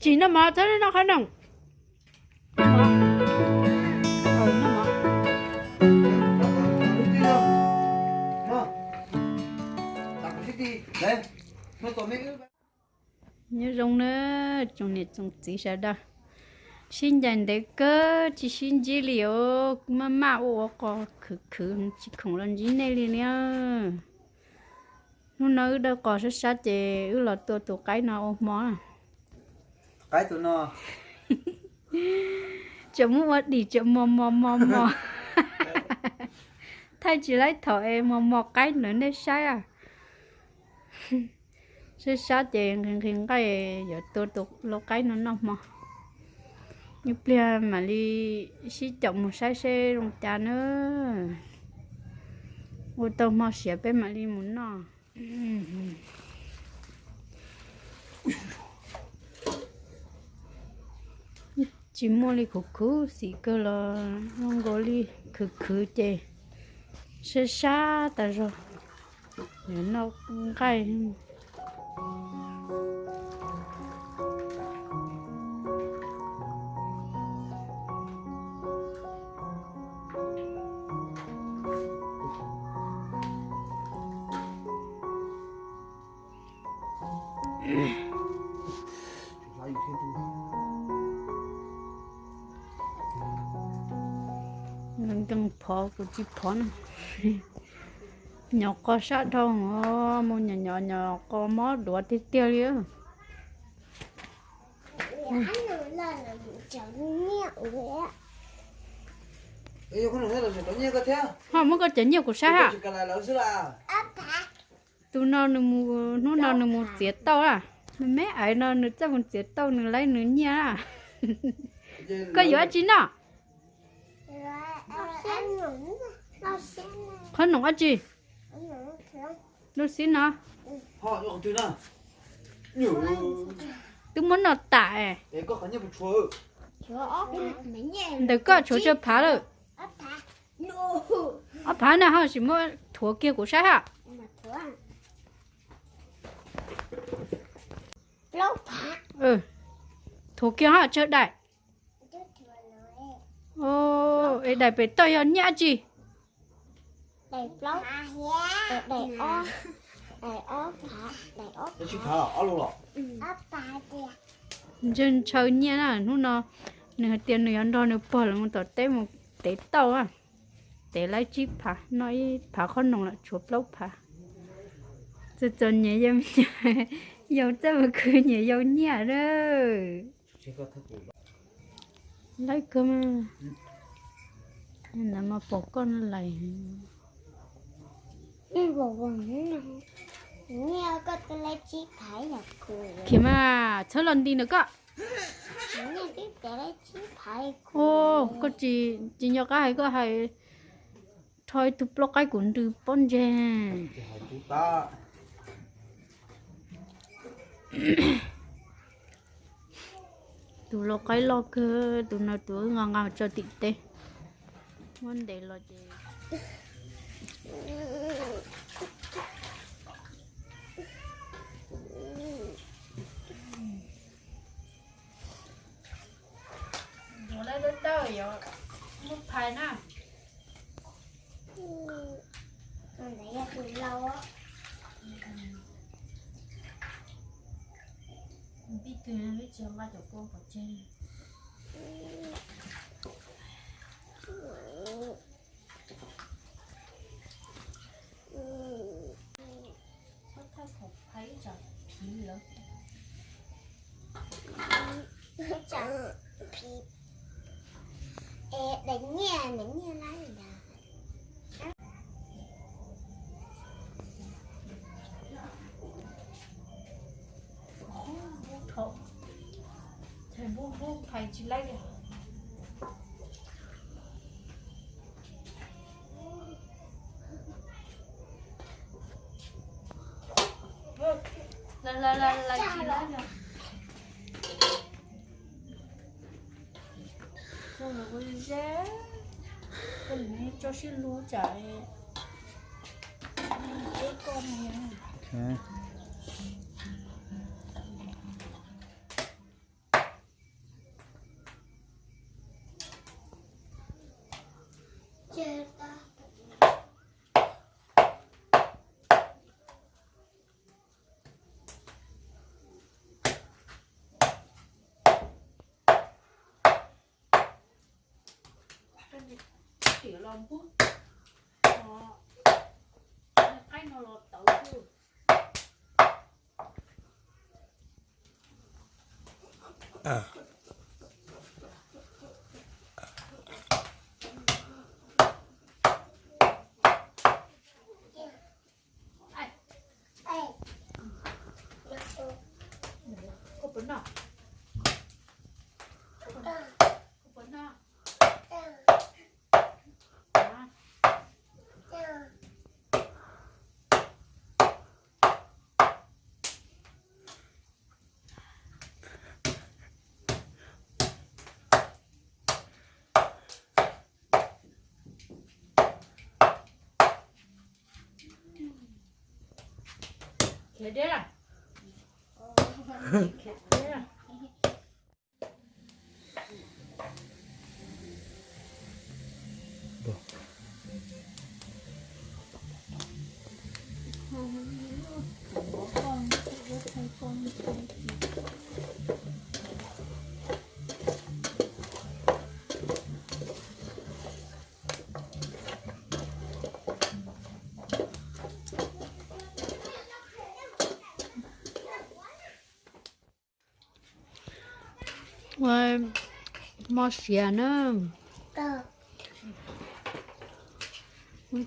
Tsis noj mov, txhob noj qhob noom. Nyob zoo na, tsoom niam tsoom txiv sawv daws. Sib ncaim ntev kawg tsis sib ntsib li os, maj maj ua ua qos khwv khwv tsis khoom los ntsib nej li na. Hnub no wb dawb qos sab sab ces wb los tua tus qaib no ua hmo. Qaib tus no tseem muab ua dim tseem mos mos mos mos. Thaij tsis laib thaum es mos mos qaib ntawd nej saib a. Sab sab ces nqhis nqhis nqaij yuav tua tus lau qaib no noj hmo. Ib pliag mam li sib caum mus saib seb zoo cas na. Ua tau hmo siav peb mam li mus noj. Tsis muaj li khuv khuv xim kawg los zoo nkaus li khwv khwv ces sab sab tas zog. Yuav noj nqaij. Nkees phov kuv tsis phov na. Nyom qos sab dhau, mus nyom nyom nyom qos mob duav tiag tiag li. Ho muab koj cov nyiaj kuv saib ha. Tus no nws mus, hnub no nws mus txiav tauj a. Me me aiv no nws txawj mus txiav tauj nws laib nws nyiaj a. Koj yuav dab tsi noj? Qhob noom dab tsi? Lub xib no. Twb muab noj tas. Ntawm koj tshuav tsawg phav lawm? Ob phav na, ho sim muab thuav kiag kuv saib ha. Thuav kiag ho tsawg daim? Es daim pem toj yog nyiaj dab tsi? Ntshaw ntshaw nyiaj na, hnub no nws hais tias nws yuav nrog nws pog lawv mus tom teb mus tev tauj a. Tev laib tsib phav, noj ib phav qhob noom lawm tshuav plaub phav. Txom txom nyem yau, yau txawj mus khwv nyuam yau nyiaj lawm. Laib kawg mas. Ntawd mas pom koj no lais. Khiav mas txhob los nti ntawm koj. Koj tsis, tsis nco qab hais, koj hais rho ib tug plaub qaib kuv nrws pob ntseg. Tus lau qaib loj kawg, tus no tus wb nqa nqa tso tim teb. Muab ntes los ces yuav lawv dawb dawb yuav muab phais na. Ntawd yog tus lau. Tij twg tsis nqa cov kua pov tseg. Txhob thaij thaum phais ib tsam phiv lawm. Ib tsam phiv. Es daim nyiaj, daim nyiaj lab li ntawd. Ces npub npub phais tsis laib li. Lais lais lais lais tsis laib li. Zoo nkaus li ze, koj nim tso sib luag tsam li. Peb koj no. Qaib no los tawv xwb. Ua hmo siav na.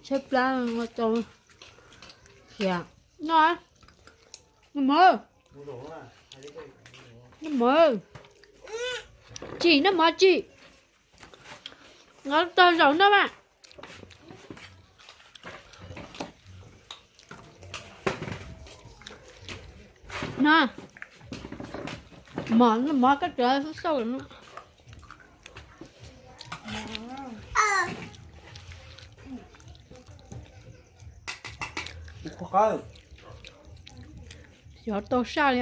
Tshaib plab ua tau siav no. Noj mov, noj mov, tsim noj mov tsim. Nqa tog zaum noj mas. No, mov, noj mov koj tsuav xauj xauj. Xyov tau saj li.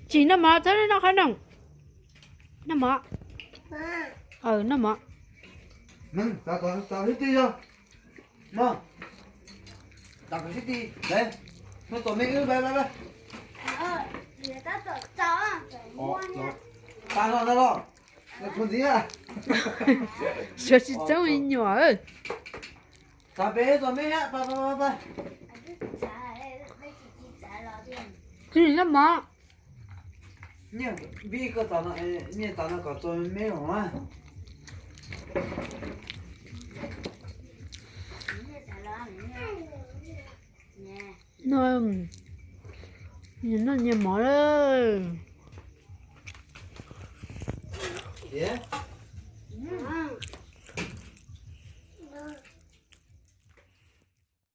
Tsim noj mov txhob noj qhov no. Noj mov. Noj mov. Xyov tsis txeeb me nyuam. Noj mov. Nyiaj, nyiaj tas no kom txo me los mas. No, noj nyiaj mov lawm.